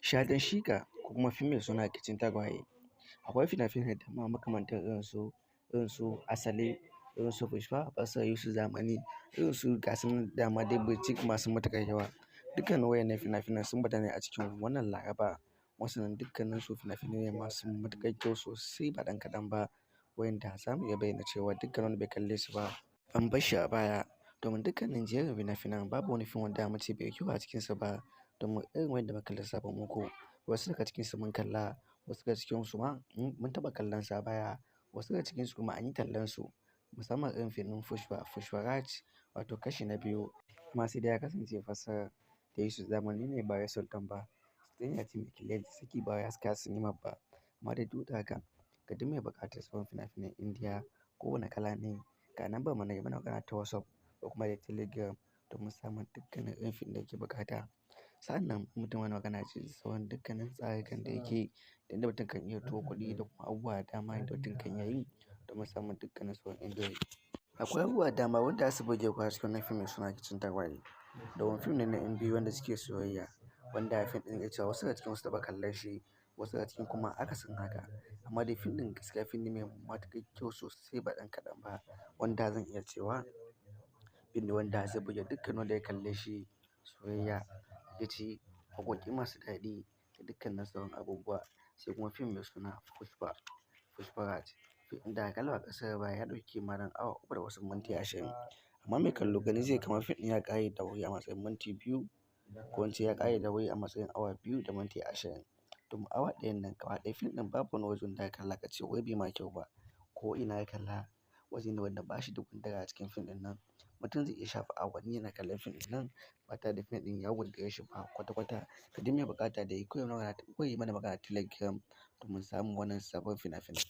Shatan Shika ko kuma fim mai suna Rikicin Tagwaye. Akwai fina-finai da dama makamantan irin su Asali, irin su Pushpa, fassarar Yusuf Zamani, irin su gasu nan dama dai birjik masu matuƙar yawa. Dukkanin waɗannan fina-finan sun bayyana ne a cikin wannan Laraba. Wasu dukkanin su fina-finai ne masu matuƙar kyau sosai ba ɗan kaɗan ba, wa'inda za mu iya bayyana cewa dukkan wanda bai kalle su ba an bar shi a baya. Domin dukkanin jerin fina-finan babu wani fim wanda mu ce bai yi kyau a cikinsa ba. Domin irin wa'inda muka lissafa muku, wasu daga cikinsu mun kalla, wasu daga cikinsu ma mun taɓa kallon su a baya, wasu daga cikinsu kuma an yi tallan su, musamman irin fim ɗin Pushpa, Pushpa Raj, wato kashi na biyu. Amma sai dai ya kasance fassarar da Yusuf Zamani ne ba wai Sultan ba. Sultan ya ce mai kille saki ba wai haska sinima ba. Amma dai duk da haka, ga duk mai buƙatar sauran fina-finan Indiya kowane kala ne, ga lambar mu nan, yi mana magana ta WhatsApp ko kuma dai Telegram domin samun dukkanin irin fim da yake buƙata. Sa'annan mutum wani magana ce sauran dukkanin tsarukan da yake da inda mutum kan iya turo kuɗi da kuma abubuwa da dama da mutum kan iya yi domin samun dukkanin sauran Indiyoyi. Akwai abubuwa da dama wanda za su burge ku a cikin wannan fim mai suna Rikicin Tagwaye. Domin fim ne na 'yan biyu wanda suke soyayya, wanda fim ɗin ya cewa wasu daga cikin su taɓa kallon shi, wasu daga cikin kuma akasin haka. Amma dai fim ɗin gaskiya fim ne mai matuƙar kyau sosai ba ɗan kaɗan ba, wanda zan iya cewa fim ne wanda zai burge dukkan wanda ya kalle shi. Soyayya, rikici, waƙoƙi masu daɗi da dukkanin sauran abubuwa. Sai kuma fim mai suna Pushpa, Pushpa Raj, fim ɗin da aƙalla ba ƙasar ba ya ɗauki kimanin awa 3 da wasu minti 20. Amma mai kallo gani zai kamar fim ɗin ya ƙare da wuri a matsayin minti 2, ko in ce ya ƙare da wuri a matsayin awa 2 da minti 20. Domin awa ɗayan nan gaba ɗaya fim ɗin babu wani wajen da ka kalla ka ce wai bai ma kyau ba. Ko ina ka kalla waje ne wanda ba shi da gundura a cikin fim ɗin nan. Mutum zai iya shafe awanni yana kallon fim ɗin nan ba tare da fim ɗin ya gundure shi ba kwata-kwata. Ga duk mai buƙata dai kawai yi mana magana Telegram domin samun wannan sabon fina-finai.